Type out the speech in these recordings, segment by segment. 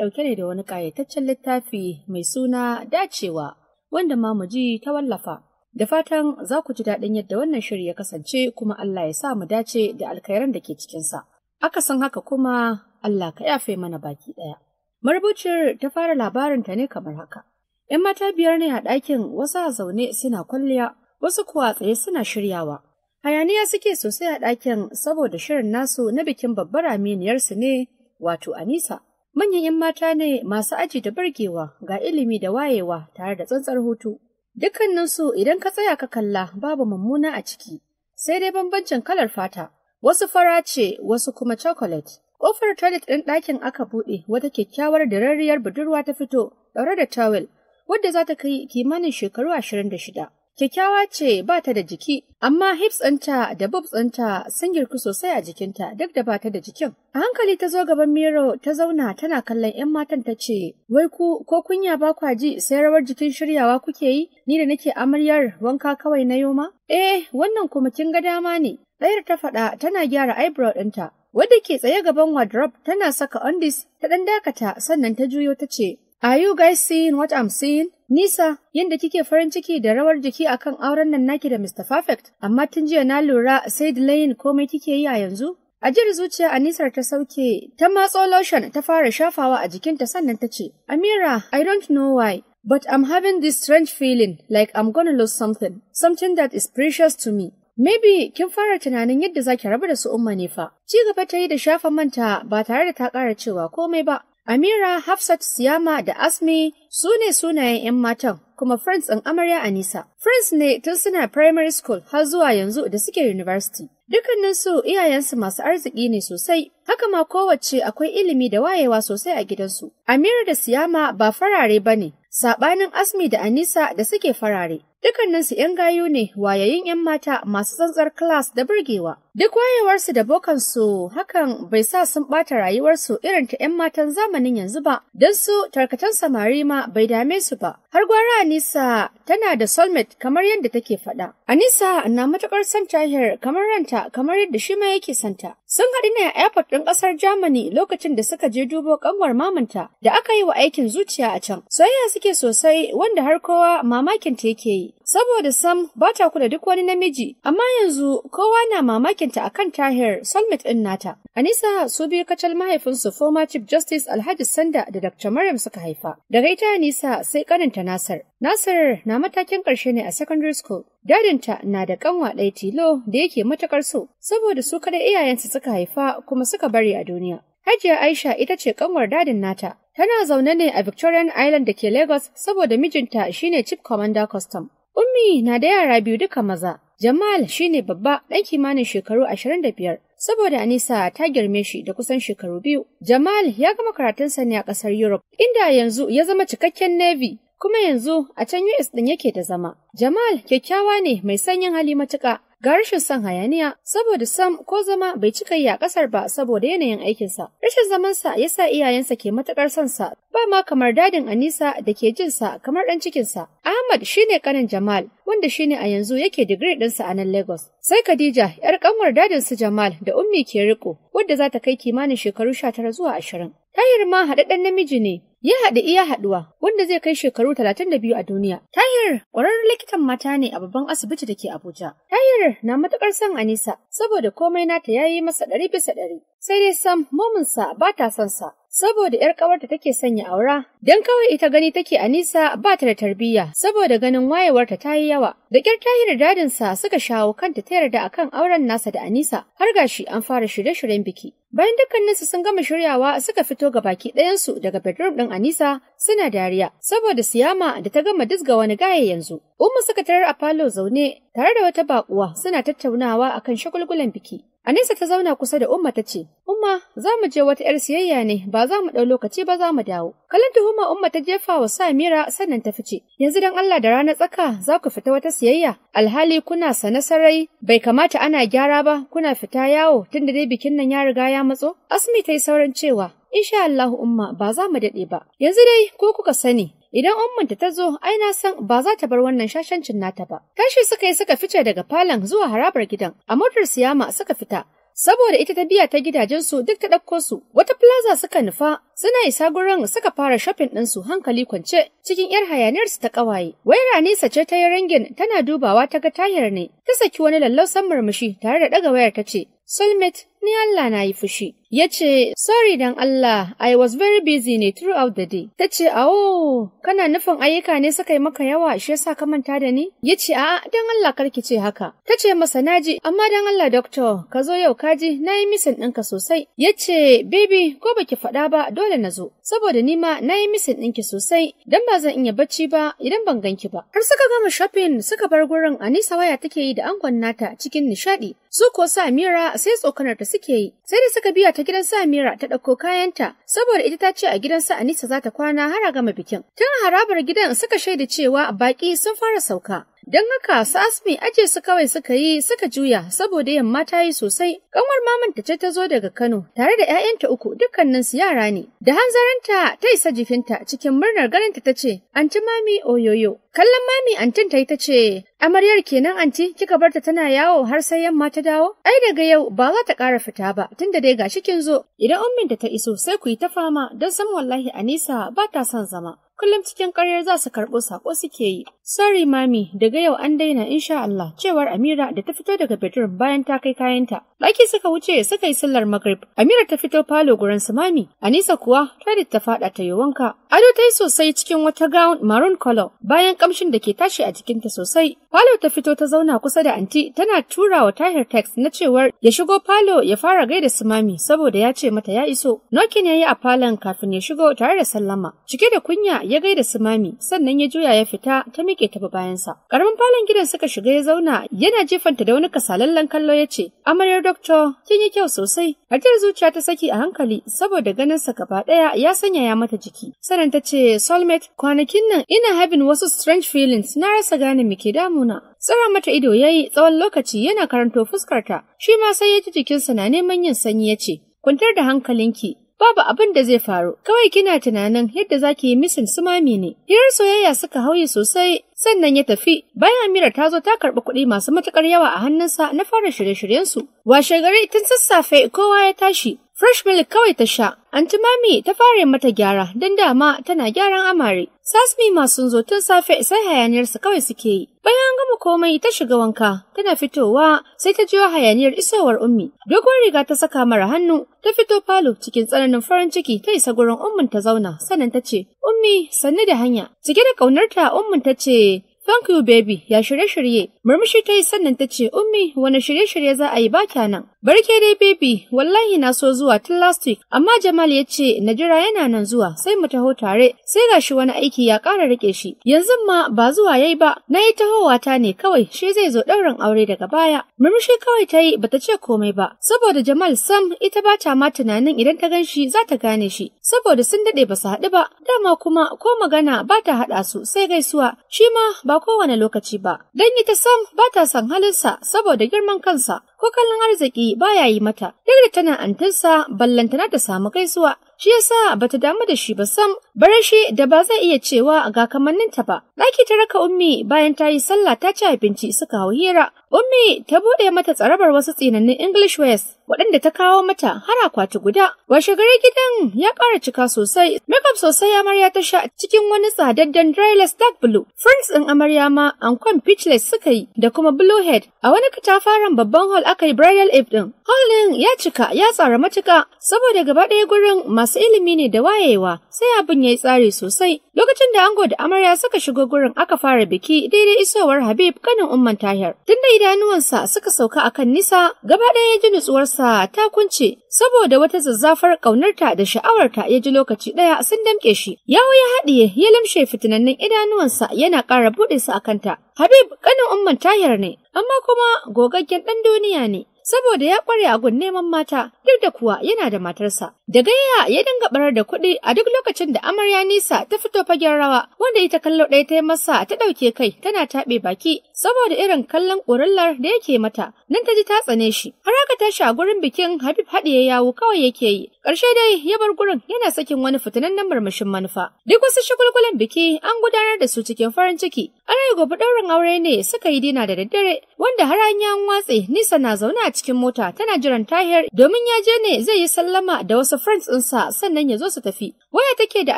ɗauke ne da wani ƙayataccen littafi mai suna Dacewa, wanda Mamuji ta wallafa. Da fatan za ku ji daɗin yadda wannan shiri ya kasance, kuma Allah ya sa mu dace da alkhairan da ke cikinsa. Akasin haka kuma, Allah ka yafe mana baki ɗaya. Marubuciyar ta fara labarinta ne kamar haka. ‘Yan mata 5 ne a ɗakin, wasu a zaune suna kwalliya, wasu kuwa tsaye suna shiryawa. Hayaniya suke sosai a ɗakin saboda shirin nasu na bikin babbar aminiyarsu ne, wato Anisa. Manyan ‘yan mata ne masu aji da burgewa, ga ilimi da wayewa tare da tsantsar hutu. Dukkaninsu idan ka tsaya ka kalla, babu mummuna a ciki, sai dai bambancin kalar fata. Wasu fara ce, wasu kuma chocolate. Ƙofar toilet ɗin ɗakin aka buɗe, wata kyakkyawar dirarriyar budurwa ta fito, ɗaure da towel, wadda za ta kai kimanin shekaru 26. Kyakkyawa ce, ba ta da jiki, amma hips ɗinta da boobs ɗinta sun girku sosai a jikinta duk da ba ta da jikin. A hankali ta zo gaban mirror ta zauna tana kallon 'yan matan ta ce, "Wai ku ko kunya ba kwa ji, sai rawar jikin shiryawa kuke yi, ni da nake amaryar wanka kawai na yoma?" "Eh, wannan kuma kin ga dama ne," ɗayar ta faɗa tana gyara eyebrow ɗinta. Wadda ke tsaye gaban wardrobe tana saka undies ta ɗan dakata, sannan ta juyo ta ce, "Are you guys seeing what I'm seeing? Nisa, yadda kike farin ciki da rawar jiki akan auren nan naki da Mr. Perfect, amma tun jiya na lura sai delaying komai kike yi a yanzu." Ajiyar zuciya Anisar ta sauke, ta matso lotion ta fara shafawa a jikinta, sannan ta ce, "Amira, I don't know why, but I'm having this strange feeling like I'm gonna lose something, something that is precious to me. Maybe kin fara tunanin yadda zaki rabu da su Umma ne fa." Ci gaba ta yi da shafa manta ba tare da ta ƙara cewa komai ba. Amira, Hafsat, Siyama da Asmi su ne sunayen 'yan matan, kuma friends ɗin amarya Anisa. Friends ne tun suna primary school har zuwa yanzu da suke university. Dukkaninsu iyayensu masu arziki ne sosai, haka ma kowace akwai ilimi da wayewa sosai a gidansu. Amira da Siyama ba farare ba ne, saɓanin Asmi da Anisa da suke farare. Dukkaninsu 'yan gayu ne, wayayin 'yan mata masu tsantsar class da burgewa. Duk wayewarsu da bokansu, hakan bai sa sun ɓata rayuwarsu irin ta 'yan matan zamanin yanzu ba, don su tarkacen samari ma bai dame su ba. Har gwara Anisa tana da soulmate kamar yadda take faɗa. Anisa na matuƙar son Tahir kamar ranta, kamar yadda shi ma yake santa. Sun haɗu ne a airport ɗin ƙasar Germany lokacin da suka je dubo ƙanwar mamanta da aka yi wa aikin zuciya a can. Soyayya suke sosai, wanda har kowa mamakin ta yake yi, saboda sam ba ta kula duk wani namiji, amma yanzu kowa na mamakin ta akan Tahir, soulmate ɗin nata. Anisa su biyu kacal mahaifinsu, former Chief Justice Alhaji Sanda, da Dr. Maryam suka haifa. Daga ita Anisa sai ƙaninta Nasir. Nasir na matakin ƙarshe ne a secondary school. Dadinta na da ƙanwa ɗaya tilo da yake matuƙar so, saboda su kaɗai iyayensu suka haifa kuma suka bari a duniya. Hajiya Aisha ita ce ƙanwar dadin nata. Tana zaune ne a Victorian Island da ke Lagos saboda mijinta shine Chief Commander Custom. Ummi na da yara biyu, duka maza. Jamal shine babba, ɗan kimanin shekaru 25. Saboda Anisa ta girme shi da kusan shekaru 2. Jamal ya gama karatunsa ne a ƙasar Europe, inda yanzu ya zama cikakken Navy, kuma yanzu a can US ɗin yake da zama. Jamal kyakkyawa ne mai sanyin hali matuƙa, ga rashin son hayaniya, saboda sam ko zama bai cika yi a ƙasar ba saboda yanayin aikinsa. Rashin zamansa ya sa iyayensa ke matuƙar son sa, ba ma kamar dadin Anisa da ke jin sa kamar ɗan cikinsa. Ahmad shine ƙanin Jamal, wanda shine a yanzu yake digiri ɗinsa a nan Lagos. Sai Khadija, ‘yar ƙanwar dadin su Jamal da Ummi ke riko, wadda za ta kai kimanin shekaru 19 zuwa 20. Tahir ma haɗaɗɗen namiji ne, ya haɗu iya haɗuwa, wanda zai kai shekaru 32 a duniya. Tahir ƙwararren likitan mata ne a babban asibiti da ke Abuja. Tahir na matuƙar son Anisa, saboda komai nata ya yi masa 100%. Sai dai sam mominsa ba ta son sa, saboda ‘yar ƙawarta take son ya aura, don kawai ita gani take Anisa ba ta da tarbiyya, saboda ganin wayewarta ta yi yawa. Da ƙyar Tahir dadinsa suka shawo kanta ta yarda akan auren nasa da Anisa, har gashi an fara shirye-shiryen biki. Bayan dukkaninsu sun gama shiryawa, suka fito ga baki ɗayansu daga bedroom ɗin Anisa suna dariya, saboda Siyama da ta gama dizga wani gaye yanzu. Umma suka tarar a falo zaune tare da wata baƙuwa suna tattaunawa akan shagulgulan biki. Anisa ta zauna kusa da Umma ta ce, "Umma, za mu je wata 'yar siyayya ne, ba za mu ɗau lokaci ba, za mu dawo." Kallon tuhuma Umma ta jefa wa Samira, sannan ta fice. "Yanzu dan Allah da ranar tsaka za ku fita wata siyayya, alhali kuna sane sarai bai kamata ana gyara ba, kuna fita yawo tunda dai bikin nan ya riga ya matso?" Asmi ta yi sauran cewa, "Insha Allahu Umma, ba za mu daɗe ba. Yanzu dai ko kuka sani, idan ummanta ta zo, ai na san ba za ta bar wannan shashancin nata ba." Tashi suka yi suka fice daga falon zuwa harabar gidan. A motar Siyama suka fita. Saboda ita ta biya ta gidajensu duk ta ɗauko su. Wata plaza suka nufa, suna isa gurin suka fara shopping ɗinsu hankali kwance cikin ‘yar hayaniyarsu ta ƙawaye. Wayar Anisa ce ta yi ringing tana dubawa ta ga Tahir ne. Ta saki wani lallausan murmushi tare da ɗaga wayar ta ce, "Soulmate, ni Allah na yi fushi." Ya ce, "Sorry dan Allah, I was very busy ne throughout the day." Ta ce, "Awo, kana nufin ayyuka ne suka yi maka yawa shi yasa ka manta da ni?" Ya ce, "A'a, dan Allah karki ce haka." Ta ce masa, "Naji, amma dan Allah doctor, ka zo yau kaji, na yi missing ɗinka sosai." Ya ce, "Baby, ko baki faɗa ba dole na zo, saboda ni ma na yi missing ɗinki sosai, dan ba zan iya bacci ba idan ban ganki ba." Har suka gama shopping suka bar gurin, Anisa waya take yi da angon nata cikin nishaɗi. Su ko sa Amira sai tsokanar ta suke yi. Sai da suka biya ta gidan sa Amira ta ɗauko kayanta, saboda ita ta ce a gidan sa Anisa za ta kwana har a gama bikin. Tun a harabar gidan suka shaida cewa baƙi sun fara sauka. Don haka su Asmi aje su kawai suka yi suka juya saboda yamma ta yi sosai. Kanwar mamanta ce ta zo daga Kano tare da 'ya'yanta uku, dukkanin su yara ne. Da hanzarinta ta isa jikinta cikin murnar ganinta ta ce, "Anti Mami, oyoyo." Kallon Mami antin ta yi ta ce, "Amaryar kenan anti, kika barta tana yawo har sai yamma ta dawo? Ai daga yau ba za ta ƙara fita ba tunda dai gashi kin zo. Idan umminta ta iso sai ku yi ta fama don san wallahi Anisa ba ta son zama. Kullum cikin ƙaryar za su karɓo saƙo suke yi." "Sorry Mami, daga yau an daina insha Allah," cewar Amira da ta fito daga bedroom bayan ta kai kayanta. Ɗaki suka wuce suka yi sallar Maghrib. Amira ta fito falo gurin su Mami. Anisa kuwa toilet ta faɗa ta yi wanka. Ado ta yi sosai cikin wata gown maroon color bayan kamshin da ke tashi a jikinta sosai. Falo ta fito ta zauna kusa da anti tana tura wa Tahir text na cewar ya shigo falo ya fara gaida su Mami saboda ya ce mata ya iso. Knocking ya yi a falon kafin ya shigo tare da sallama. Cike da kunya ya gaida su Mami sannan ya juya ya fita, ta miƙe ta bayansa. Karamin falon gidan suka shiga ya zauna yana jefanta da wani kasalallen kallo ya ce, "Amaryar doctor, kin yi kyau sosai." Ajiyar zuciya ta saki a hankali saboda ganin sa gaba ɗaya ya sanyaya mata jiki. Sannan ta ce, "Soulmate, kwanakin nan ina having wasu strange feelings, na rasa gane me ke damuna." Tsira mata ido yayi tsawon lokaci yana karanto fuskarta. Shi ma sai ya ji jikinsa na neman yin sanyi ya ce, "Kwantar da hankalinki, babu abin da zai faru, kawai kina tunanin yadda zaki yi missing su Mami ne." Hirar soyayya suka hauyi sosai sannan ya tafi. Bayan Amira ta zo ta karɓi kuɗi masu matuƙar yawa a hannunsa na fara shirye-shiryensu. Washe gari tun sassafe kowa ya tashi. Fresh milk kawai ta sha. Anti Mami ta fara mata gyara don dama tana gyaran amare. Sasmi ma sun zo tun safe sai hayaniyarsu kawai suke yi. Bayan an gama komai ta shiga wanka, tana fitowa sai ta jiyo hayaniyar isowar Ummi. Dogon riga ta saka mara hannu, ta fito falo cikin tsananin farin ciki ta isa gurin Ummin ta zauna, sannan ta ce, "Ummi, sannu da hanya." Cike da ƙaunarta Ummin ta ce, "Thank you baby, ya shirye-shirye?" Murmushi ta yi sannan ta ce, "Ummi, wani shirye-shirye za a yi ba nan? Barke dai baby, wallahi na so zuwa tun last week, amma Jamal ya ce na jira yana nan zuwa sai mu taho tare, sai gashi wani aiki ya ƙara rike shi. Yanzu ma ba zuwa yayi ba, na yi tahowa ta ne kawai, shi zai zo ɗaurin aure daga baya." Murmushi kawai ta yi bata ce komai ba, saboda Jamal sam ita ba ta ma tunanin idan ta gan shi za ta gane shi, saboda sun daɗe ba su haɗu ba, dama kuma ko magana ba ta haɗa su sai gaisuwa, shi ma ba kowane lokaci ba. Dan ita sam ba ta son halinsa saboda girman kansa, ko kallon arziki baya yi mata. Duk da tana antinsa ballantana ta samu gaisuwa. Shi yasa bata damu da shi ba sam, bare shi da ba zai iya cewa ga kamanninta ba. Ɗaki ta raka Ummi bayan ta yi sallah ta ci abinci suka hau hira. Ummi ta buɗe mata tsarabar wasu tsinannun English wears waɗanda ta kawo mata har akwati guda. Washe gari gidan ya ƙara cika sosai. Makeup sosai amarya ta sha cikin wani tsadaddan dryless dark blue. Friends ɗin amarya ma ankon peachless suka yi da kuma blue head. A wani katafaren babban hall aka yi bridal eve ɗin. Hall ɗin ya cika ya tsara matuƙa saboda gaba ɗaya gurin masu ilimi ne da wayewa, sai abin ya yi tsari sosai. Lokacin da ango da amarya suka shigo gurin aka fara biki daidai isowar Habib, kanin Umman Tahir. Tunda idanuwansa suka sauka akan Nisa, gaba ɗaya ya ji nutsuwarsa ta kunce saboda wata zazzafar ƙaunarta da sha'awarta ya ji lokaci ɗaya sun damƙe shi. Yawo ya haɗiye ya limshe fitinannin idanuwansa yana ƙara buɗe su a kanta. Habib kanin Umman Tahir ne, amma kuma gogaggen ɗan duniya ne, saboda ya ƙware a gun neman mata duk da kuwa yana da matarsa. Da gayya ya dinga barar da kuɗi a duk lokacin da amarya Nisa ta fito fagen rawa, wanda ita kallo ɗaya ta yi masa ta ɗauke kai tana taɓe baki saboda irin kallon ƙurillar da yake mata. Nan ta ji ta tsane shi. Har aka tashi a gurin bikin, Habib haɗiye yawu kawai yake yi. Ƙarshe dai ya bar gurin yana sakin wani fitinannen murmushin manufa. Duk wasu shagulgulan biki an gudanar da su cikin farin ciki. Ana yi gobe ɗaurin aure ne suka yi dinner da daddare. Wanda har an yi an watse, Nisa na zaune a cikin mota tana jiran Tahir domin ya je ne zai yi sallama da wasu friends ɗinsa sannan ya zo su tafi. Waya take da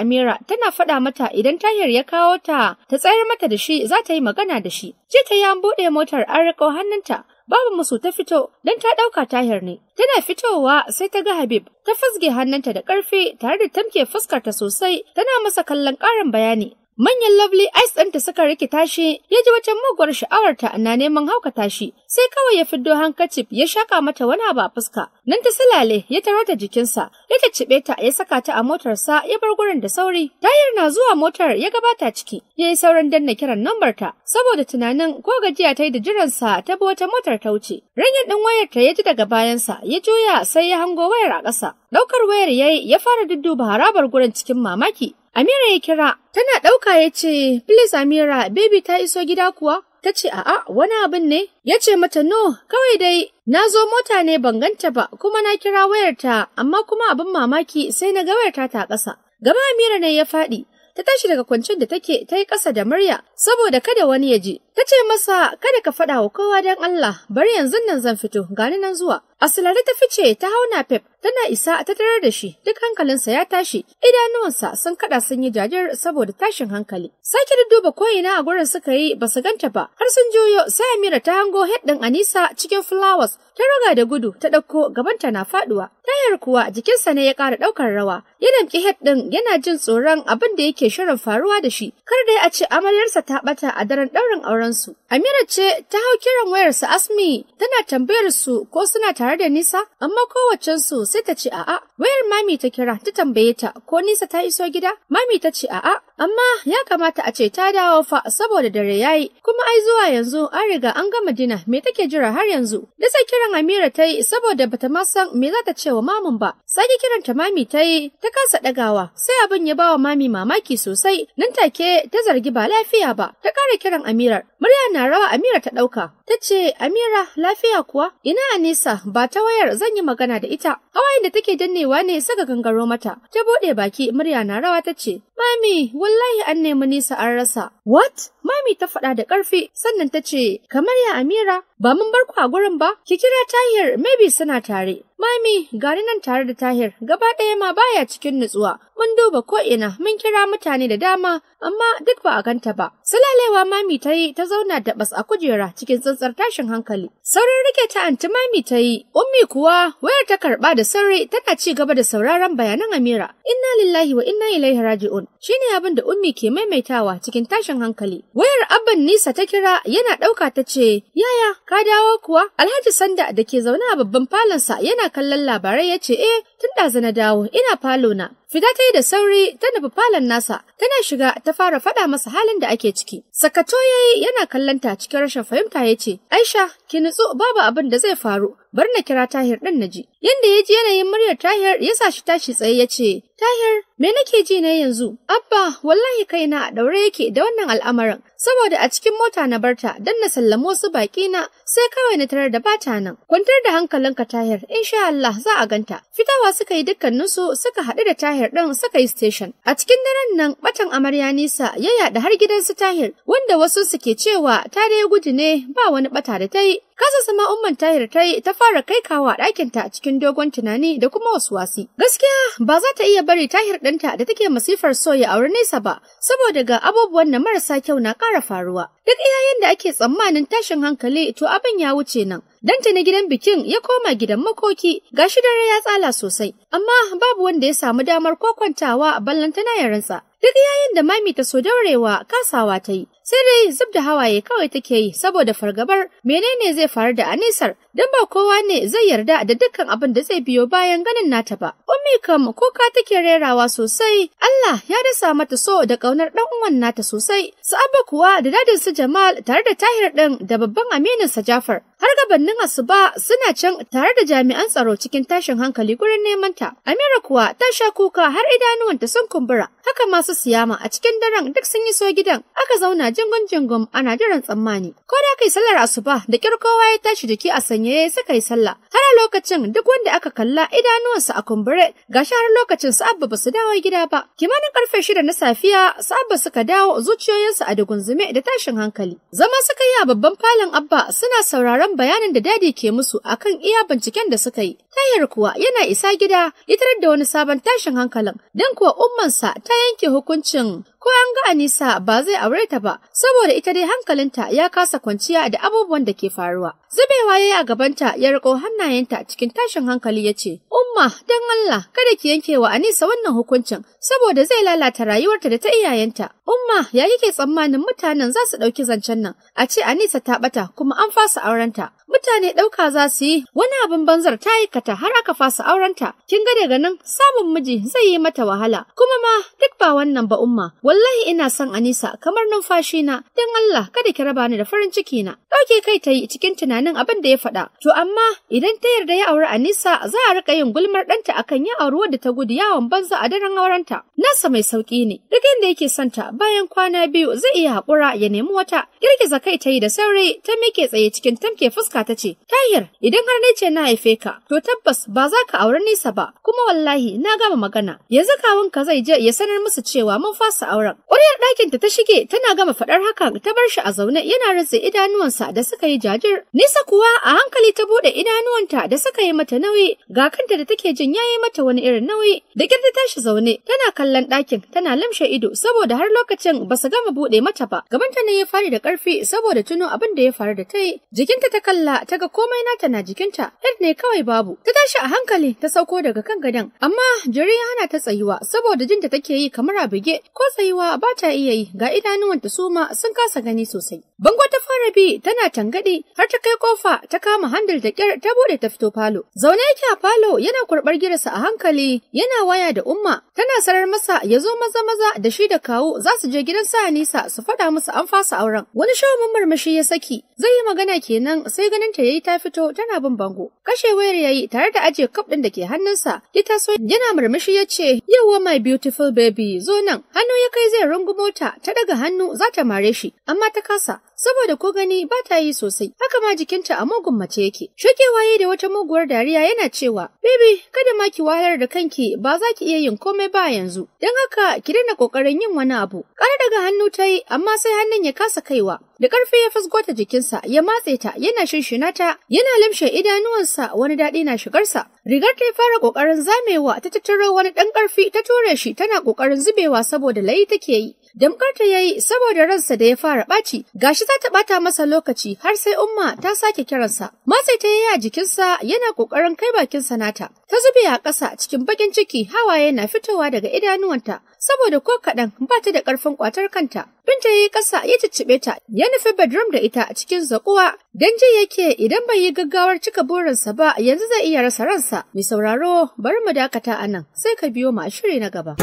Amira tana faɗa mata idan Tahir ya kawo ta ta tsayar mata da shi za ta yi magana da shi. Ji ta yi an buɗe motar an riƙo hannunta. Babu musu ta fito don ta ɗauka Tahir ne. Tana fitowa sai ta ga Habib, ta fasge hannunta da ƙarfi tare da tamke fuskarta sosai, tana masa kallon ƙarin bayani. Manyan lovely eyes ɗinta suka rikita shi, ya ji wata muguwar sha'awarta na neman haukata shi, sai kawai ya fiddo handkerchief ya shaka mata wani abu a fuska. Nan ta silale ya taro ta jikinsa, ya cicciɓe ta ya saka ta a motarsa ya bar gurin da sauri. Tahir na zuwa motar ya gabata ciki, ya yi saurin danna kiran lambar ta, saboda tunanin ko gajiya ta yi da jiransa ta bi wata motar ta wuce. Ranyin ɗin wayar ta ya ji daga bayansa, ya juya sai ya hango wayar a ƙasa. Ɗaukar wayar ya yi ya fara dudduba harabar gurin cikin mamaki. Amira ya kira, tana ɗauka ya ce, "Please Amira, baby ta iso gida kuwa?" Ta ce, "A'a, wani abin ne?" Ya ce mata, "No, kawai dai na zo mota ne ban ganta ba, kuma na kira wayarta, amma kuma abin mamaki sai na ga wayarta ta ƙasa." Gaba Amira ne ya faɗi, ta tashi daga kwancen da take ta yi ƙasa da murya saboda kada wani ya ji. Ta ce masa, "Kada ka faɗa wa kowa don Allah, bari yanzu nan zan fito, gani nan zuwa." Asilare ta fice ta hau napep, tana isa ta tarar da shi, duk hankalinsa ya tashi, idanuwansa sun kada sun yi jajir saboda tashin hankali. Sake duba ko'ina a gurin suka yi ba su ganta ba, har sun juyo sai Amira ta hango head ɗin Anisa cikin flowers, ta ruga da gudu ta ɗauko gabanta na faɗuwa. Tayar kuwa jikinsa ne ya ƙara ɗaukar rawa, ya damƙi head ɗin yana jin tsoron abin da yake shirin faruwa da shi, kar dai a ce amaryarsa ta ɓata a daren ɗaurin aurensu. Amira ce ta hau kiran wayarsa Asmi tana tambayar su ko suna tare da Nisa, amma kowaccensu sai ta ce a'a. Wayar Mami ta kira ta tambaye ta ko Nisa ta iso gida, Mami ta ce a'a, amma ya kamata a ce ta dawo fa saboda dare yayi, kuma ai zuwa yanzu an riga an gama dina, me take jira har yanzu? Da sai kiran Amira ta yi saboda bata ma san me za ta ce wa mamun ba. Sake kiranta Mami ta yi ta kasa ɗagawa, sai abin ya bawa Mami mamaki sosai, nan take ta zargi ba lafiya ba, ta ƙara kiran Amirar. Murya na rawa Amira ta ɗauka, ta ce, "Amira, lafiya kuwa? Ina Anisa, ba ta wayar zan yi magana da ita." Hawayen da take dannewa ne suka gangaro mata, ta buɗe baki murya na rawa ta ce, "Mami, wallahi an nemi Nisa an rasa." "What?" Mami ta faɗa da ƙarfi, sannan ta ce, "Kamar ya Amira, ba mun bar ku a gurin ba? Ki kira Tahir, maybe suna tare." "Mami, gani nan tare da Tahir, gaba ɗaya ma baya cikin nutsuwa. Mun duba ko ina, mun kira mutane da dama, amma duk ba a ganta ba." Sulalewa Mami ta yi ta zauna da bas a kujera cikin tsantsar tashin hankali. Saurin rike ta anti Mami ta yi, Ummi kuwa wayar ta karɓa da sauri tana ci gaba da sauraron bayanan Amira. Inna lillahi wa inna ilaihi raji'un. Shine abin da Ummi ke maimaitawa cikin tashin hankali. Wayar abban Nisa ta kira yana ɗauka ta ce, "Yaya, ka dawo kuwa?" Alhaji Sanda da ke zaune a babban falonsa yana kallon labarai ya ce, "Eh, tun ɗazu na dawo, ina falo na." Fita ta yi da sauri ta nufi falon nasa, tana shiga ta fara faɗa masa halin da ake ciki. Sakato ya yi yana kallon ta cikin rashin fahimta ya ce, "Aisha, ki nutsu, babu abin da zai faru, bar na kira Tahir ɗin na ji." Yanda ya ji yanayin muryar Tahir ya sa shi tashi tsaye ya ce, "Tahir, me nake ji ne yanzu? Abba, wallahi kaina a ɗaure yake da wannan al'amarin, saboda a cikin mota na barta don na sallamo wasu baƙi na, sai kawai na tarar da bata nan. Kwantar da hankalinka Tahir, insha Allah za a ganta." Fitawa suka yi dukkaninsu suka haɗu da Tahir ɗin suka yi station. A cikin daren nan batan amarya Nisa ya yaɗa har gidan su Tahir, wanda wasu suke cewa ta dai gudu ne ba wani bata da ta yi. Kasa sama umman Tahir ta yi ta fara kai kawo a ɗakinta cikin dogon tunani da kuma wasuwasi. Gaskiya ba za ta iya bari Tahir ɗinta da take masifar so ya auri Nisa ba, saboda ga abubuwan na marasa kyau na ƙara faruwa. Duk iyayen da ake tsammanin tashin hankali to abin ya wuce nan. Danta na gidan bikin ya koma gidan makoki, gashi dare ya tsala sosai, amma babu wanda ya samu damar kokwantawa ballantana ya rantsa. Duk yayin da Mami ta so daurewa kasawa ta yi, sai dai zub da hawaye kawai take yi saboda fargabar menene zai faru da Anisar, don ba kowa ne zai yarda da dukkan abin da zai biyo bayan ganin nata ba. Ummi kam kuka take rerawa sosai, Allah ya dasa mata so da ƙaunar ɗan uwan nata sosai. Su Abba kuwa da dadin su Jamal tare da Tahir ɗin da babban aminin sa Jafar, har gabanin asuba suna can tare da jami'an tsaro cikin tashin hankali gurin neman ta. Amira kuwa ta sha kuka har idanuwanta sun kumbura, haka masu siyama a cikin daren duk sun iso gidan, aka zauna jingun-jingun ana jiran tsammani. Ko da kai sallar asuba da ƙyar kowa ya tashi jiki a sanyaye suka yi sallah. Har a lokacin duk wanda aka kalla idanuwansa a kumbure, gashi har lokacin su Abba basu dawo gida ba. Kimanin 6:00 na safiya su Abba suka dawo, zuciyoyinsu a dugunzume da tashin hankali. Zama suka yi a babban falon Abba suna sauraron bayanin da Dadi ke musu akan iya binciken da suka yi. Tahir kuwa yana isa gida ya tarar da wani sabon tashin hankalin, don kuwa ummansa ta yanke hukuncin ko an ga Anisa ba zai aure ta ba, saboda ita dai hankalinta ya kasa kwanciya da abubuwan da ke faruwa. Zubewa yayi a gabanta ya riko hannayenta cikin tashin hankali ya ce, "Umma, don Allah, kada ki yanke wa Anisa wannan hukuncin, saboda zai lalata rayuwarta da ta iyayenta. Umma, ya kike tsammanin mutanen za su ɗauki zancen nan? A ce Anisa ta ɓata kuma an fasa aurenta. Mutane ɗauka za su yi wani abin banzar ta aikata har aka fasa aurenta. Kin ga daga nan samun miji zai yi mata wahala. Kuma ma duk ba wannan ba Umma. Wallahi ina son Anisa kamar numfashi na. Don Allah kada ki raba ni da farin ciki na." Ɗauke kai ta yi cikin tunanin abin da ya faɗa. To amma idan ta yarda ya auri Anisa za a riƙa yin gulmar ɗanta akan ya auri wadda ta gudu yawon banza a daren aurenta. Nasa mai sauƙi ne. Duk inda yake son ta bayan kwana 2 zai iya haƙura ya nemi wata. Girgiza kai ta yi da sauri ta miƙe tsaye cikin tamke fuska ta ce, "Tahir, idan har ni ce na haife ka, to tabbas ba za ka auri Nisa ba, kuma wallahi na gama magana. Yanzu kawunka zai je ya sanar musu cewa mun fasa auren." Ƙuryar ɗakinta ta shige tana gama faɗar hakan ta bar shi a zaune yana rantse idanuwansa da suka yi jajir. Nisa kuwa a hankali ta buɗe idanuwanta da suka yi mata nauyi, ga kanta da take jin yayi mata wani irin nauyi. Da ƙyar ta tashi zaune tana kallon ɗakin tana limshe ido saboda har lokacin ba su gama buɗe mata ba. Gabanta ne ya fari da ƙarfi saboda tuno abin da ya faru da ta yi. Jikinta ta kalla ta ga komai nata na jikinta, head ne kawai babu. Ta tashi a hankali ta sauko daga kan gadon, amma jiri ya hana ta tsayuwa saboda jinta take yi kamar a buge, ko tsayuwa ba ta iya yi, ga idanuwanta su ma sun kasa gani sosai. Bango ta fara bi tana tangadi har ta kai kofa ta kama handle da kyar ta bude ta fito falo. Zaune yake a falo yana kurbar girarsa a hankali yana waya da Umma, tana sarar masa ya zo maza maza da shi da kawu za su je gidan sa Anisa su faɗa musu an fasa auren. Wani shawun murmushi ya saki, zai yi magana kenan sai ganin ta yayi ta fito tana bin bango. Kashe wayar yayi tare da ajiye cup ɗin da ke hannunsa, ya taso yana murmushi ya ce, "Yawwa my beautiful baby, zo nan." Hannu ya kai zai rungumo ta, ta daga hannu za ta mare shi, amma ta kasa. Saboda ko gani ba ta yi sosai, haka ma jikinta a mugun mace yake. Shokewa yayi da wata muguwar dariya yana cewa, "Baby, kada ma ki wahalar da kanki, ba za ki iya yin komai ba yanzu. Don haka ki daina kokarin yin wani abu." Ƙara daga hannu ta yi, amma sai hannun ya kasa kaiwa. Da ƙarfi ya fusgo ta jikinsa, ya matse ta, yana shinshina ta, yana limshe idanuwansa, wani daɗi na shigarsa. Rigar ta fara ƙoƙarin zamewa, ta tattaro wani ɗan ƙarfi, ta ture shi, tana ƙoƙarin zubewa saboda layi take yi. Damkar ta yayi saboda ransa da ya fara ɓaci, gashi za ta ɓata masa lokaci har sai Umma ta sake kiransa. Matse ta yayi a jikinsa yana ƙoƙarin kai bakinsa nata. Ta zube a ƙasa cikin baƙin ciki, hawaye na fitowa daga idanuwanta saboda ko kaɗan ba ta da ƙarfin ƙwatar kanta. Binta yayi ƙasa ya cicciɓe ta, ya nufi bedroom da ita a cikin zaƙuwa. Dan ji yake idan bai yi gaggawar cika burinsa ba yanzu zai iya rasa ransa. Mai sauraro, bari mu dakata a nan, sai ka biyo mu a shiri na gaba.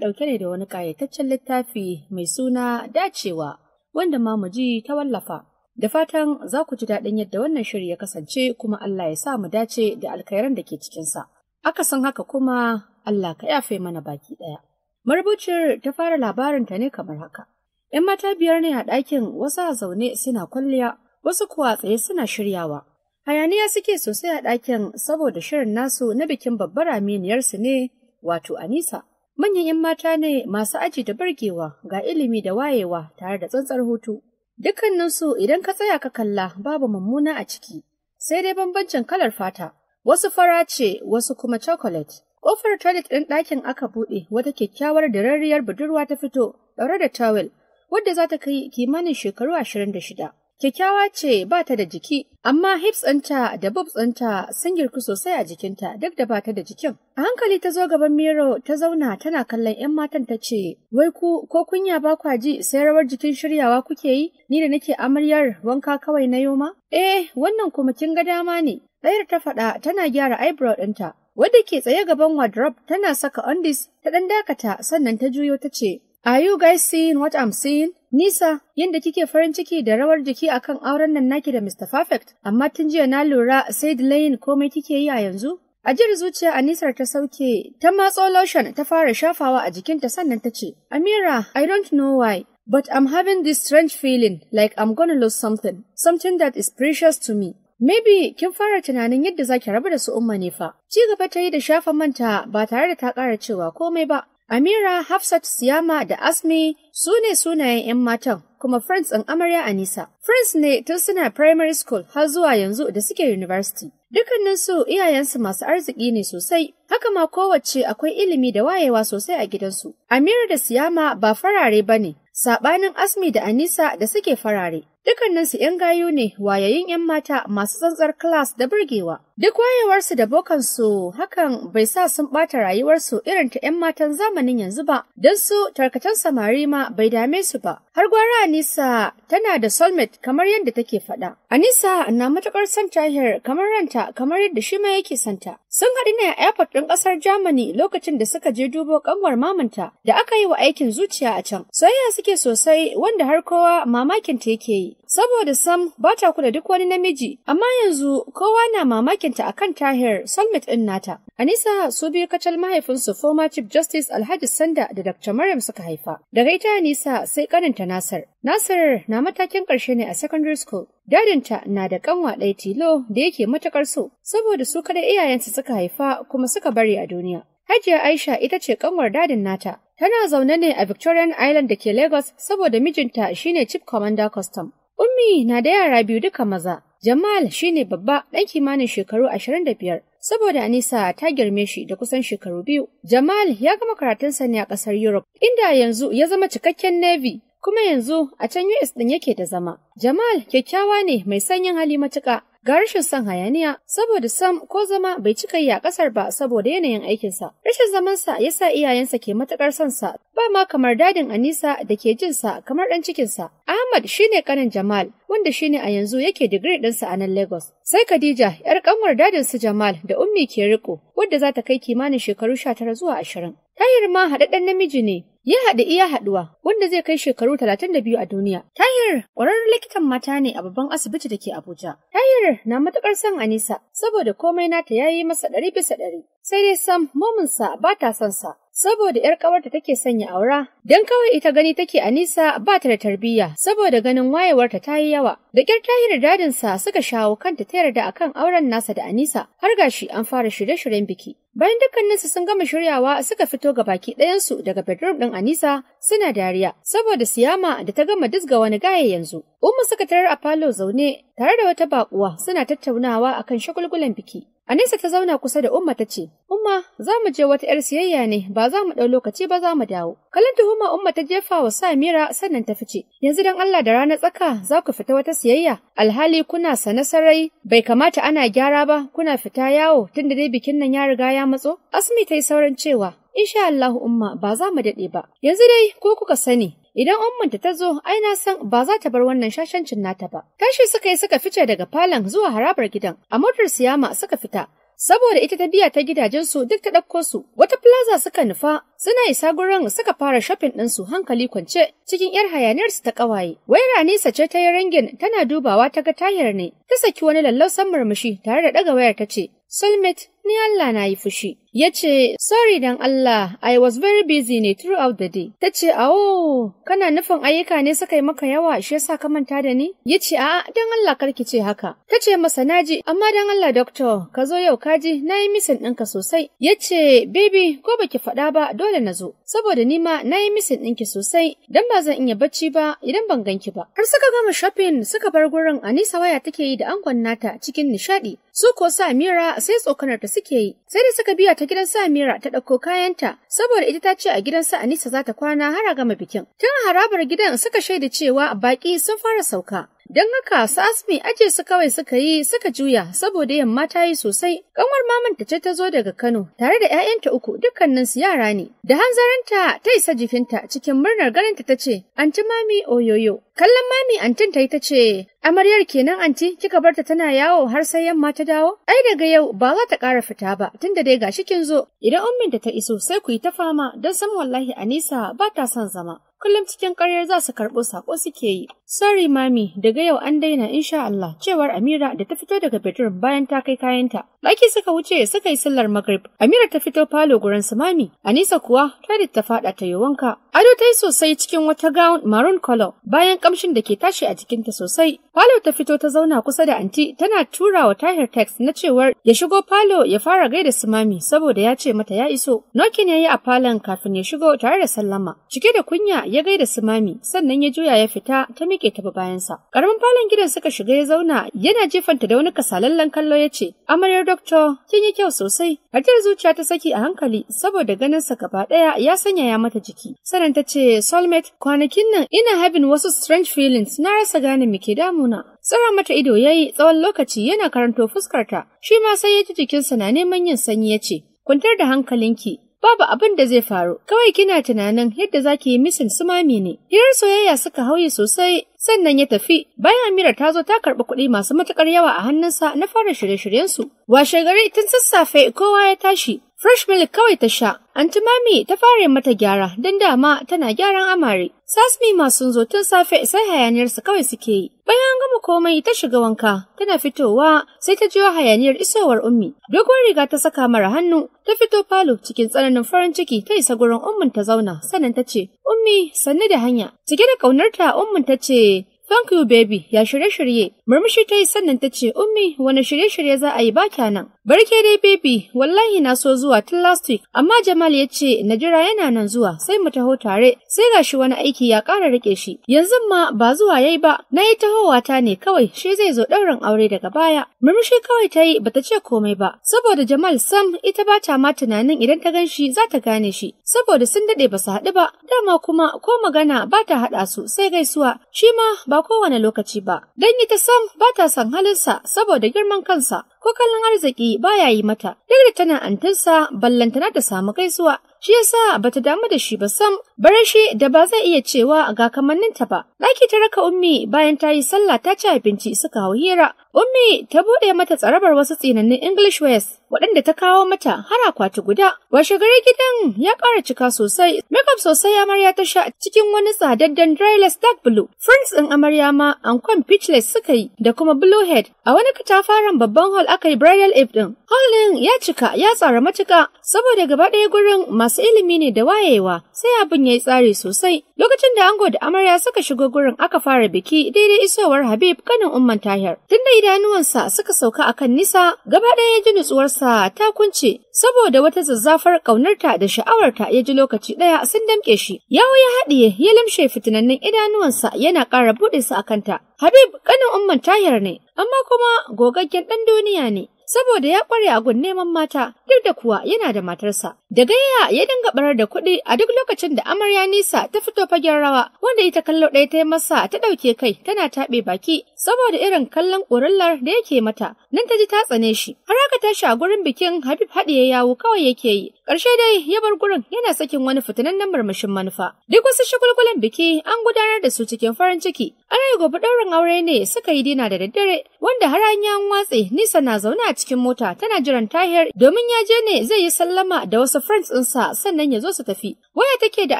Ɗauke ne da wani ƙayataccen littafi mai suna Dacewa, wanda Mamuji ta wallafa. Da fatan za ku ji daɗin yadda wannan shiri ya kasance kuma Allah ya sa mu dace da alkhairan da ke cikinsa. Akasin haka kuma Allah ka yafe mana baki ɗaya. Marubuciyar ta fara labarinta ne kamar haka. ‘Yan mata 5 ne a ɗakin, wasu a zaune suna kwalliya, wasu kuwa tsaye suna shiryawa. Hayaniya suke sosai a ɗakin saboda shirin nasu na bikin babbar aminiyarsu ne, wato Anisa. Manyan 'yan mata ne masu aji da bargewa, ga ilimi da wayewa tare da tsantsar hutu. Dukkaninsu idan ka tsaya ka kalla babu mummuna a ciki, sai dai bambancin kalar fata. Wasu fara ce, wasu kuma chocolate. Ƙofar toilet ɗin ɗakin aka buɗe, wata kyakkyawar dararriyar budurwa ta fito, ɗaure da towel, wadda za ta kai kimanin shekaru 26. Kyakkyawa ce ba ta da jiki, amma hips ɗinta da boobs ɗinta sun girku sosai a jikinta duk da ba ta da jikin. A hankali ta zo gaban miro ta zauna tana kallon 'yan matan ta ce, "Wai ku ko kunya ba kwa ji sai rawar jikin shiryawa kuke yi? Ni da nake amaryar wanka kawai na yoma?" "Eh, wannan kuma kin ga dama ne." Ɗayar ta faɗa tana gyara eyebrow ɗinta. Wadda ke tsaye gaban wardrobe tana saka undies ta ɗan dakata sannan ta juyo ta ce, "Are you guys seeing what I'm seeing? Nisa, yadda kike farin ciki da rawar jiki akan auren nan naki da Mr. Perfect, amma tun jiya na lura sai delaying komai kike yi a yanzu." Ajiyar zuciya Anisar ta sauke, ta matso lotion ta fara shafawa a jikinta sannan ta ce, "Amira, I don't know why, but I'm having this strange feeling like I'm gonna lose something, something that is precious to me. Maybe kin fara tunanin yadda zaki rabu da su Umma ne fa." Ci gaba ta yi da shafa manta ba tare da ta ƙara cewa komai ba. Amira, Hafsat, Siyama da Asmi su ne sunayen 'yan matan, kuma friends ɗin amarya Anisa. Friends ne tun suna primary school har zuwa yanzu da suke university. Dukkaninsu iyayensu masu arziki ne sosai, haka ma kowacce akwai ilimi da wayewa sosai a gidansu. Amira da Siyama ba farare ba ne, saɓanin Asmi da Anisa da suke farare. Dukkaninsu ‘yan gayu ne, wayayin ‘yan mata masu tsantsar class da burgewa. Duk wayewarsu da bokansu hakan bai sa sun ɓata rayuwarsu irin ta ‘yan matan zamanin yanzu ba, don su tarkacen samari ma bai dame su ba. Har gwara Anisa tana da soulmate kamar yadda take faɗa. Anisa na matuƙar son Tahir kamar ranta, kamar yadda shi ma yake son ta. Sun haɗu ne a airport ɗin ƙasar Germany lokacin da suka je dubo ƙanwar mamanta da aka yi wa aikin zuciya a can. Soyayya suke sosai, wanda har kowa mamakin ta yake yi, saboda sam ba ta kula duk wani namiji, amma yanzu kowa na mamakin ta akan Tahir, soulmate ɗin nata. Anisa su biyu kacal mahaifinsu former Chief Justice Alhaji Sanda da Dr. Maryam suka haifa. Daga ita Anisa sai ƙaninta Nasir. Nasir na matakin ƙarshe ne a secondary school. Dadinta na da ƙanwa ɗaya tilo da yake matuƙar so, saboda su kaɗai iyayensa suka haifa kuma suka bari a duniya. Hajiya Aisha ita ce ƙanwar dadin nata. Tana zaune ne a Victorian Island da ke Lagos saboda mijinta shine Chief Commander Custom. Ummi na da yara biyu, duka maza. Jamal shine babba, ɗan kimanin shekaru 25. Saboda Anisa ta girme shi da kusan shekaru 2. Jamal ya gama karatunsa ne a ƙasar Europe, inda yanzu ya zama cikakken Navy, kuma yanzu a can US ɗin yake da zama. Jamal kyakkyawa ne mai sanyin hali matuƙa, ga rashin son hayaniya, saboda sam ko zama bai cika yi a ƙasar ba saboda yanayin aikinsa. Rashin zamansa ya sa iyayensa ke matuƙar son sa, ba ma kamar dadin Anisa da ke jin sa kamar ɗan cikinsa. Ahmad shine ƙanin Jamal, wanda shine a yanzu yake digiri ɗinsa a nan Lagos. Sai Khadija, ‘yar ƙanwar dadin su Jamal da Ummi ke riko, wadda za ta kai kimanin shekaru 19 zuwa 20. Tahir ma haɗaɗɗen namiji ne, ya haɗu iya haɗuwa, wanda zai kai shekaru 32 a duniya. Tahir ƙwararren likitan mata ne a babban asibiti da ke Abuja. Tahir na matuƙar son Anisa, saboda komai nata ya yi masa 100%. Sai dai sam mominsa ba ta son sa, saboda ‘yar ƙawarta take son ya aura, don kawai ita gani take Anisa ba ta da tarbiyya, saboda ganin wayewarta ta yi yawa. Da ƙyar Tahir dadinsa suka shawo kanta ta yarda akan auren nasa da Anisa, har gashi an fara shirye-shiryen biki. Bayan dukkaninsu sun gama shiryawa, suka fito ga baki ɗayansu daga bedroom ɗin Anisa suna dariya, saboda Siyama da ta gama dizga wani gaye yanzu. Umma suka tarar a falo zaune tare da wata baƙuwa suna tattaunawa akan shagulgulan biki. Anisa ta zauna kusa da Umma ta ce, "Umma, za mu je wata 'yar siyayya ne, ba za mu ɗau lokaci ba, za mu dawo." Kallon tuhuma Umma ta jefa wa Samira sannan ta fice. "Yanzu dan Allah da rana tsaka za ku fita wata siyayya, alhali kuna sane sarai bai kamata ana gyara ba, kuna fita yawo tunda dai bikin nan ya riga ya matso?" Asmi ta yi sauran cewa, "Insha Allah Umma, ba za mu daɗe ba. Yanzu dai ko kuka sani, idan ummanta ta zo, ai na san ba za ta bar wannan shashancin nata ba." Tashi suka yi suka fice daga falon zuwa harabar gidan. A motar Siyama suka fita, saboda ita ta biya ta gidajensu duk ta ɗauko su. Wata plaza suka nufa, suna isa gurin suka fara shopping ɗinsu hankali kwance cikin ‘yar hayaniyarsu ta ƙawaye. Wayar Anisa ce ta yi ringing, tana dubawa ta ga Tahir ne. Ta saki wani lallausan murmushi tare da ɗaga wayar ta ce, "Soulmate, ni Allah na yi fushi." Ya ce, "Sorry dan Allah, I was very busy ne throughout the day." Ta ce, "Awo, kana nufin ayyuka ne suka yi maka yawa shi yasa ka manta da ni?" Ya ce, "A'a, dan Allah karki ce haka." Ta ce masa, "Naji, amma dan Allah doctor, ka zo yau kaji, na yi missing ɗinka sosai." Ya ce, "Baby, ko baki faɗa ba dole na zo, saboda ni ma na yi missing ɗinki sosai, dan ba zan iya bacci ba idan ban ganki ba." Har suka gama shopping suka bar gurin, Anisa waya take yi da angon nata cikin nishaɗi. Su ko Samira sai tsokanar ta suke yi. Sai da suka biya ta gidan Samira ta ɗauko kayanta, saboda ita ta ce a gidan sa Anisa za ta kwana har a gama bikin. Tun a harabar gidan suka shaida cewa baƙi sun fara sauka. Don haka su Asmi aje su kawai suka yi suka juya saboda yamma ta yi sosai. Kanwar mamanta ce ta zo daga Kano tare da 'ya'yanta 3, dukkanin su yara ne. Da hanzarinta ta isa jikinta cikin murnar ganinta ta ce, "Anti Mami oyoyo." Kallon Mami antin ta yi ta ce, "Amaryar kenan anti, kika barta tana yawo har sai yamma ta dawo? Ai daga yau ba za ta ƙara fita ba, tunda dai gashi kin zo. Idan umminta ta iso sai ku yi ta fama, don san wallahi Anisa ba ta son zama. Kullum cikin ƙaryar za su karɓo saƙo suke yi." "Sorry Mami, daga yau an daina insha Allah," cewar Amira da ta fito daga bedroom bayan ta kai kayanta. Ɗaki suka wuce suka yi sallar Maghrib. Amira ta fito falo gurin su Mami. Anisa kuwa toilet ta faɗa ta yi wanka. Ado ta yi sosai cikin wata gown maroon color bayan kamshin da ke tashi a jikinta sosai. Falo ta fito ta zauna kusa da anti tana tura wa Tahir text na cewar ya shigo falo ya fara gaida su Mami saboda ya ce mata ya iso. Knocking ya yi a falon kafin ya shigo tare da sallama. Cike da kunya ya gaida su Mami sannan ya juya ya fita ta miƙe ta bayansa. Karamin falon gidan suka shiga ya zauna yana jefanta da wani kasalallen kallo ya ce, "Amaryar doctor, kin yi kyau sosai." Ajiyar zuciya ta saki a hankali saboda ganin sa gaba ɗaya ya sanyaya mata jiki. Sannan ta ce, "Soulmate, kwanakin nan ina having wasu strange feelings, na rasa gane me ke damuna." Tsira mata ido yayi tsawon lokaci yana karanto fuskarta. Shi ma sai ya ji jikinsa na neman yin sanyi ya ce, "Kwantar da hankalinki, babu abin da zai faru, kawai kina tunanin yadda zaki yi missing su Mami ne." Hirar soyayya suka hauyi sosai sannan ya tafi. Bayan Amira ta zo ta karɓi kuɗi masu matuƙar yawa a hannunsa na fara shirye-shiryensu. Washe gari tun sassafe kowa ya tashi. Fresh milk kawai ta sha. Anti Mami ta fara mata gyara don dama tana gyaran amare. Sasmi ma sun zo tun safe sai hayaniyarsu kawai suke yi. Bayan an gama komai ta shiga wanka, tana fitowa sai ta jiyo hayaniyar isowar Ummi. Dogon riga ta saka mara hannu, ta fito falo cikin tsananin farin ciki ta isa gurin Ummin ta zauna, sannan ta ce, "Ummi, sannu da hanya." Cike da ƙaunarta Ummin ta ce, "Thank you baby, ya shirye-shirye." Murmushi ta yi sannan ta ce, "Ummi, wani shirye-shirye za a yi ba nan?" "Barke dai baby, wallahi na so zuwa tun last week, amma Jamal ya ce na jira yana nan zuwa sai mu taho tare, sai gashi wani aiki ya ƙara rike shi. Yanzu ma ba zuwa yayi ba, na yi tahowa ta ne kawai, shi zai zo ɗaurin aure daga baya." Murmushi kawai ta yi bata ce komai ba, saboda Jamal sam ita ba ta ma tunanin idan ta gan shi za ta gane shi, saboda sun daɗe ba su haɗu ba, dama kuma ko magana ba ta haɗa su sai gaisuwa, shi ma ba kowane lokaci ba. Dan ita sam ba ta son halinsa saboda girman kansa, ko kallon arziki baya yi mata. Duk da tana antinsa ballantana ta samu gaisuwa, shi yasa bata damu da shi ba sam, bare shi da ba zai iya cewa ga kamanninta ba. Ɗaki ta raka Ummi bayan ta yi sallah ta ci abinci suka hau hira. Ummi ta buɗe mata tsarabar wasu tsinannun English wears waɗanda ta kawo mata har akwati guda. Washe gari gidan ya ƙara cika sosai. Makeup sosai amarya ta sha cikin wani tsadaddan dryless dark blue. Friends ɗin amarya ma ankon peachless suka yi da kuma blue head. A wani katafaren babban hall aka yi bridal eve ɗin. Hall ɗin ya cika ya tsara matuƙa saboda gaba ɗaya gurin masu ilimi ne da wayewa, sai abin ya yi tsari sosai. Lokacin da ango da amarya suka shigo gurin aka fara biki daidai isowar Habib kanin Umman Tahir. Tunda idanuwansa suka sauka akan Nisa, gaba ɗaya ya ji nutsuwarsa ta kunce saboda wata zazzafar ƙaunarta da sha'awarta ya ji lokaci ɗaya sun damƙe shi. Yawo ya haɗiye ya limshe fitinannin idanuwansa yana ƙara buɗe su a kanta. Habib kanin Umman Tahir ne, amma kuma gogaggen ɗan duniya ne, saboda ya ƙware a gun neman mata, duk da kuwa yana da matarsa. Da gayya ya dinga barar da kuɗi a duk lokacin da amarya Nisa ta fito fagen rawa, wanda ita kallo ɗaya ta yi masa ta ɗauke kai tana taɓe baki saboda irin kallon ƙurillar da yake mata, nan ta ji ta tsane shi. Har aka tashi a gurin bikin Habib haɗiye yawo kawai yake yi. Ƙarshe dai ya bar gurin yana sakin wani fitinannen murmushin manufa. Duk wasu shagulgulan biki an gudanar da su cikin farin ciki. Ana yi gobe ɗaurin aure ne suka yi dina da daddare, wanda har an yi an watse Nisa na zaune a cikin mota tana jiran Tahir domin ya je ne zai yi sallama da wasu friends ɗinsa sannan ya zo su tafi. Waya take da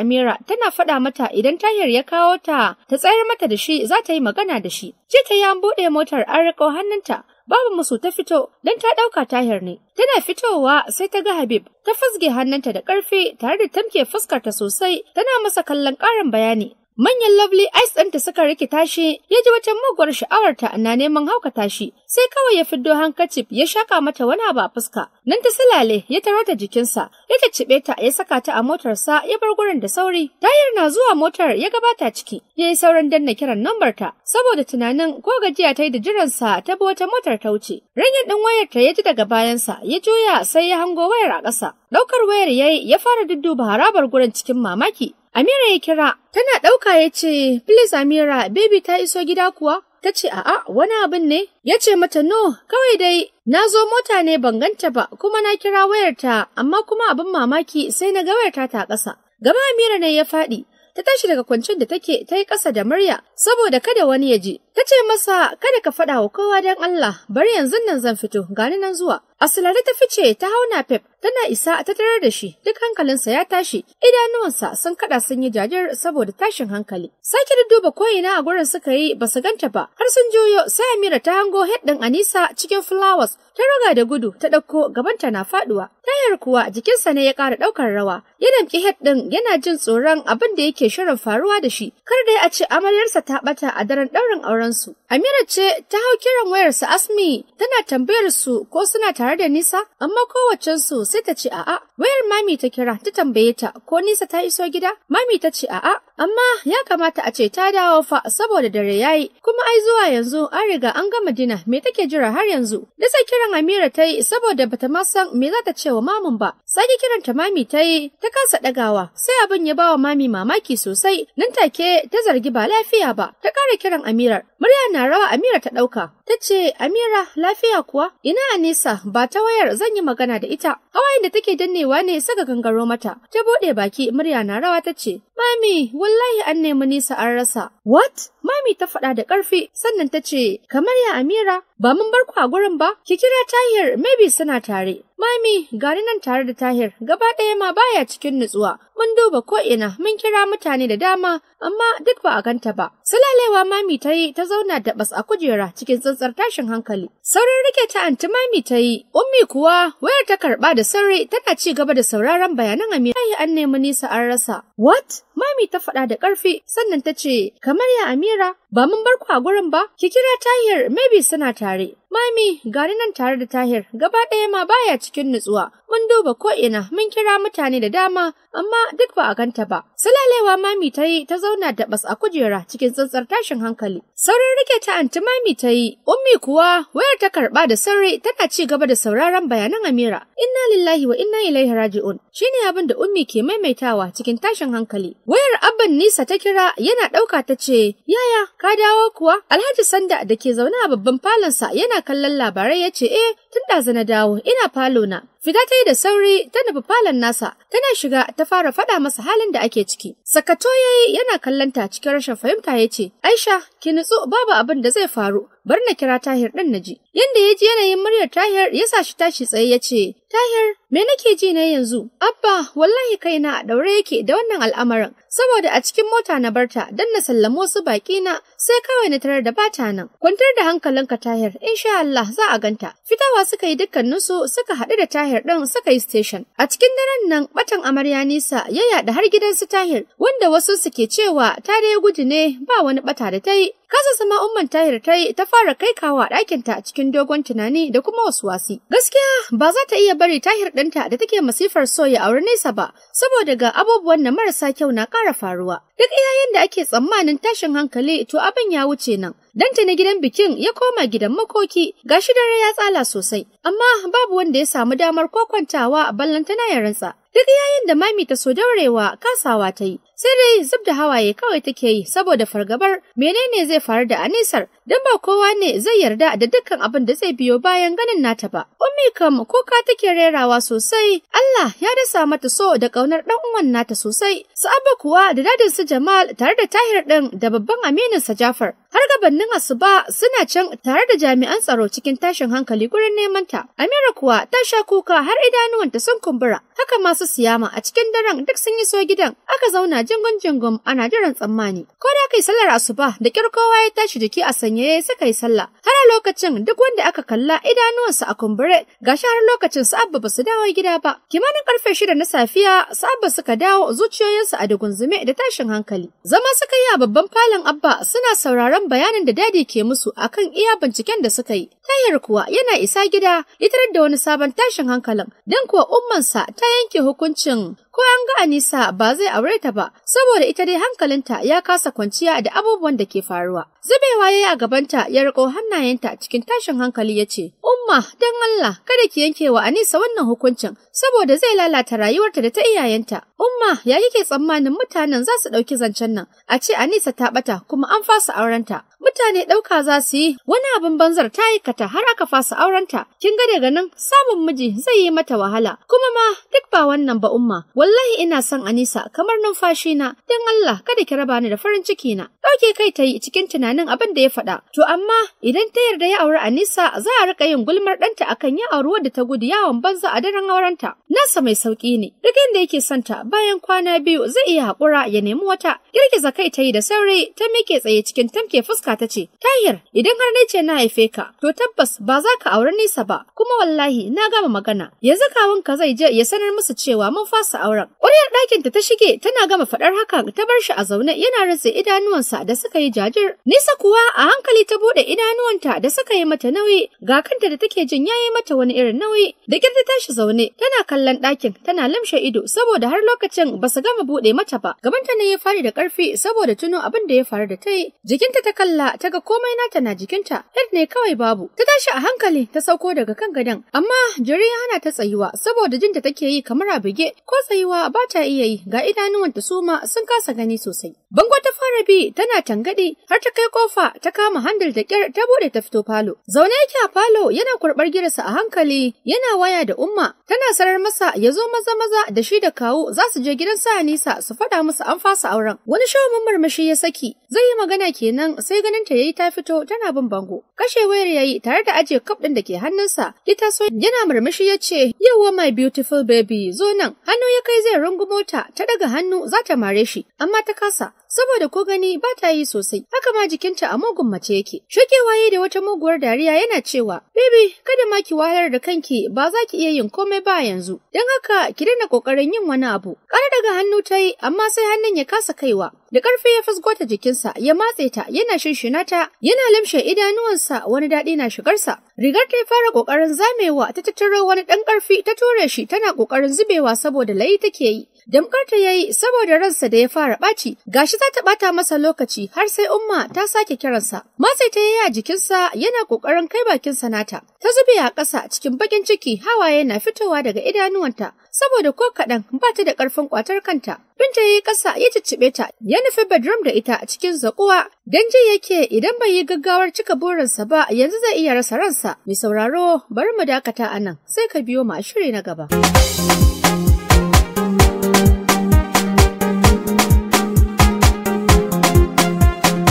Amira tana faɗa mata idan Tahir ya kawo ta ta tsayar mata da shi za ta yi magana da shi. Ji ta yi an buɗe motar an riƙo hannunta. Babu musu ta fito don ta ɗauka Tahir ne. Tana fitowa sai ta ga Habib, ta fasge hannunta da ƙarfi tare da tamke fuskarta sosai tana masa kallon ƙarin bayani. Manyan lovely eyes ɗinta suka rikita shi, ya ji wata muguwar sha'awarta na neman haukata shi, sai kawai ya fiddo handkerchief ya shaka mata wani abu a fuska. Nan ta silale ya taro ta jikinsa, ya cicciɓe ta ya saka ta a motarsa ya bar gurin da sauri. Tahir na zuwa motar ya gabata ciki, ya yi sauran danna kiran lambar ta, saboda tunanin ko gajiya ta yi da jiransa ta bi wata motar ta wuce. Ringing ɗin wayar ta ya ji daga bayansa, ya juya sai ya hango wayar a ƙasa. Ɗaukar wayar ya yi ya fara dudduba harabar gurin cikin mamaki. Amira ya kira, tana ɗauka ya ce, "Please Amira, baby ta iso gida kuwa?" Ta ce a'a, wani abin ne? Ya ce mata no, kawai dai na zo mota ne ban ganta ba, kuma na kira wayarta, amma kuma abin mamaki sai na ga wayarta ta ƙasa. Gaba Amira ne ya faɗi. Ta tashi daga kwancen da take ta yi ƙasa da murya saboda kada wani ya ji. Ta ce masa kada ka faɗa wa kowa don Allah, bari yanzu nan zan fito, gani nan zuwa. Asilare ta fice ta hau napep, tana isa ta tarar da shi, duk hankalinsa ya tashi, idanuwansa sun kaɗa sun yi jajir saboda tashin hankali. Sake duba ko'ina a gurin suka yi ba su ganta ba, har sun juyo sai Amira ta hango head ɗin Anisa cikin flowers, ta roga da gudu ta ɗauko gabanta na faɗuwa. Tayar kuwa jikinsa ne ya ƙara ɗaukar rawa, ya damƙi head ɗin yana jin tsoron abin da yake shirin faruwa da shi, kar dai a ce amaryarsa ta ɓata a daren ɗaurin aurensu. Amira ce ta hau kiran wayarsa Asmi tana tambayar su ko suna tare da Nisa, amma kowaccensu sai ta ce a'a. Wayar Mami ta kira ta tambaye ta ko Nisa ta iso gida? Mami ta ce a'a, amma ya kamata a ce ta dawo fa saboda dare yayi, kuma ai zuwa yanzu an riga an gama dina, me take jira har yanzu? Dasa kiran Amira ta yi saboda bata ma san me za ta ce wa mamun ba. Sake kiranta Mami ta yi ta kasa ɗagawa, sai abin ya bawa Mami mamaki sosai, nan take ta zargi ba lafiya ba, ta ƙara kiran Amirar. Murya na rawa Amira ta ɗauka. Ta ce, Amira, lafiya kuwa? Ina Anisa, ba ta wayar zan yi magana da ita. Hawayen da take dannewa ne saka gangaro mata. Ta buɗe baki, murya na rawa ta ce, Mami, wallahi an nemi Nisa an rasa. What? Mami ta faɗa da ƙarfi, sannan ta ce, kamar ya Amira, ba mun bar ku a gurin ba? Ki kira Tahir, maybe suna tare. Mami, gani nan tare da Tahir, gaba ɗaya ma baya cikin nutsuwa. Mun duba ko ina, mun kira mutane da dama, amma duk ba a ganta ba. Sulalewa Mami ta yi ta zauna da bas a kujera cikin tsantsar tashin hankali. Saurin rike ta anti Mami ta yi, Ummi kuwa wayar ta karɓa da sauri tana ci gaba da sauraron bayanan Amira. Ai an nemi Nisa an rasa. What? Mami ta faɗa da ƙarfi, sannan ta ce, kamar ya Amira, ba mun bar ku a gurin ba? Ki kira Tahir, maybe suna tare. Mami, gani nan tare da Tahir, gaba ɗaya ma baya cikin nutsuwa. Mun duba ko ina, mun kira mutane da dama, amma duk ba a ganta ba. Sulalewa Mami ta yi ta zauna da bas a kujera cikin tsantsar tashin hankali. Saurin rike ta anti Mami ta yi, Ummi kuwa wayar ta karɓa da sauri tana ci gaba da sauraron bayanan Amira. Inna lillahi wa inna ilaihi raji'un. Shine abin da Ummi ke maimaitawa cikin tashin hankali. Wayar abban Nisa ta kira yana ɗauka ta ce, Yaya, ka dawo kuwa? Alhaji Sanda da ke zaune a babban falonsa yana kallon labarai ya ce, eh, tun ɗazu na dawo, ina falo na. Fita ta yi da sauri ta nufi falon nasa, tana shiga ta fara faɗa masa halin da ake ciki. Sakato ya yi yana kallon ta cikin rashin fahimta ya ce, Aisha, ki nutsu babu abin da zai faru, bar na kira Tahir ɗin na ji. Yanda ya ji yanayin muryar Tahir ya sa shi tashi tsaye ya ce, Tahir, me nake ji ne yanzu? Abba, wallahi kaina a ɗaure yake da wannan al'amarin, saboda a cikin mota na barta don na sallamo wasu baƙi na sai kawai na tarar da bata nan. Kwantar da hankalinka Tahir, insha Allah za a ganta. Fitawa suka yi dukkaninsu suka haɗu da Tahir ɗin suka yi station. A cikin daren nan batan amarya Nisa ya yaɗa har gidan su Tahir, wanda wasu suke cewa ta dai gudu ne ba wani bata da ta yi. Kasa zama umman Tahir ta yi ta fara kai kawo a ɗakinta cikin dogon tunani da kuma wasuwasi. Gaskiya ba za ta iya bari Tahir ɗinta da take masifar so ya auri Nisa ba, saboda ga abubuwan na marasa kyau na ƙara faruwa. Duk iyayen da ake tsammanin tashin hankali to abin ya wuce nan. Danta na gidan bikin ya koma gidan makoki, gashi dare ya tsala sosai, amma babu wanda ya samu damar kokwantawa ballantana ya rantsa. Duk yayin da Mami ta so daurewa kasawa ta yi, sai dai zub da hawaye kawai take yi saboda fargabar menene zai faru da Anisar, don ba kowa ne zai yarda da dukkan abin da zai biyo bayan ganin nata ba. Ummi kam kuka take rerawa sosai, Allah ya dasa mata so da ƙaunar ɗan uwan nata sosai. Su Abba kuwa da dadin su Jamal tare da Tahir ɗin da babban aminin sa Jafar, har gabanin asuba suna can tare da jami'an tsaro cikin tashin hankali gurin neman ta. Amira kuwa ta sha kuka har idanuwanta sun kumbura, haka masu siyama a cikin daren duk sun iso gidan, aka zauna jingun-jingun ana jiran tsammani. Ko da aka yi sallar asuba da ƙyar kowa ya tashi jiki a sanyaye suka yi sallah. Har a lokacin duk wanda aka kalla idanuwansa a kumbure, gashi har lokacin su Abba basu dawo gida ba. Kimanin karfe 6 na safiya su Abba suka dawo zuciyoyinsu a dugunzume da tashin hankali. Zama suka yi a babban falon Abba suna sauraron bayanin da dadi ke musu akan iya binciken da suka yi. Tahir kuwa yana isa gida ya tarar da wani sabon tashin hankalin, don kuwa ummansa ta yanke hukuncin ko an ga Anisa ba zai aure ta ba, saboda ita dai hankalinta ya kasa kwanciya da abubuwan da ke faruwa. Zubewa yayi a gabanta ya riko hannayenta cikin tashin hankali ya ce, Umma, don Allah, kada ki yanke wa Anisa wannan hukuncin, saboda zai lalata rayuwarta da ta iyayenta. Umma, ya kike tsammanin mutanen za su ɗauki zancen nan, a ce Anisa ta ɓata kuma an fasa aurenta. Mutane ɗauka za su yi wani abin banzar ta aikata har aka fasa aurenta. Kin ga daga nan samun miji zai yi mata wahala. Kuma ma duk ba wannan ba Umma. Wallahi ina son Anisa kamar numfashi na. Dan Allah kada ki raba ni da farin ciki na. Ɗauke kai ta yi cikin tunanin abin da ya faɗa. To amma idan ta yarda ya auri Anisa za a riƙa yin gulmar ɗanta akan ya auri wadda ta gudu yawon banza a daren aurenta. Nasa mai sauƙi ne. Duk inda yake son ta bayan kwana 2 zai iya haƙura ya nemi wata. Girgiza kai ta yi da sauri ta miƙe tsaye cikin tamke fuska ta ce, Tahir, idan har ni ce na haife ka, to tabbas ba za ka auri Nisa ba, kuma wallahi na gama magana. Yanzu kawunka zai je ya sanar musu cewa mun fasa auren. Ƙuryar ɗakinta ta shige tana gama faɗar hakan ta bar shi a zaune yana rantse idanuwansa da suka yi jajir. Nisa kuwa a hankali ta buɗe idanuwanta da suka yi mata nauyi, ga kanta da take jin yayi mata wani irin nauyi. Da ƙyar ta tashi zaune tana kallon ɗakin tana lamshe ido saboda har lokacin ba su gama buɗe mata ba. Gabanta ne ya fari da ƙarfi saboda tuno abin da ya faru da ta yi. Jikinta ta kalla ta ga komai nata na jikinta, head ne kawai babu. Ta tashi a hankali ta sauko daga kan gadon, amma jiri ya hana ta tsayuwa saboda jinta take yi kamar a buge, ko tsayuwa ba ta iya yi, ga idanuwanta su ma sun kasa gani sosai. Bango ta fara bi tana tangadi har ta kai kofa ta kama handle da kyar ta bude ta fito falo. Zaune yake a falo yana kurbar girarsa a hankali yana waya da Umma, tana sarar masa ya zo maza maza da shi da kawu za su je gidan sa Anisa su faɗa musu an fasa auren. Wani shawun murmushi ya saki, zai yi magana kenan sai ganin ta yayi ta fito tana bin bango. Kashe wayar yayi tare da ajiye cup ɗin da ke hannunsa, ya taso yana murmushi ya ce, "Yawwa my beautiful baby, zo nan." Hannu ya kai zai rungumo ta, ta daga hannu za ta mare shi, amma ta kasa. Saboda ko gani ba ta yi sosai, haka ma jikinta a mugun mace yake. Shokewa yayi da wata muguwar dariya yana cewa, "Baby, kada ma ki wahalar da kanki, ba za ki iya yin komai ba yanzu. Don haka ki daina kokarin yin wani abu." Ƙara daga hannu ta yi, amma sai hannun ya kasa kaiwa. Da ƙarfi ya fusgo ta jikinsa, ya matse ta, yana shinshina ta, yana limshe idanuwansa, wani daɗi na shigarsa. Rigar ta fara ƙoƙarin zamewa, ta tattaro wani ɗan ƙarfi, ta ture shi, tana ƙoƙarin zubewa saboda layi take yi. Damkar ta yayi saboda ransa da ya fara ɓaci, gashi za ta ɓata masa lokaci har sai Umma ta sake kiransa. Matse ta yayi a jikinsa yana ƙoƙarin kai bakinsa nata. Ta zube a ƙasa cikin baƙin ciki, hawaye na fitowa daga idanuwanta saboda ko kaɗan ba ta da ƙarfin ƙwatar kanta. Binta yayi ƙasa ya cicciɓe ta, ya nufi bedroom da ita a cikin zaƙuwa. Dan ji yake idan bai yi gaggawar cika burinsa ba yanzu zai iya rasa ransa. Mai sauraro, bari mu dakata a nan, sai ka biyo mu a shiri na gaba.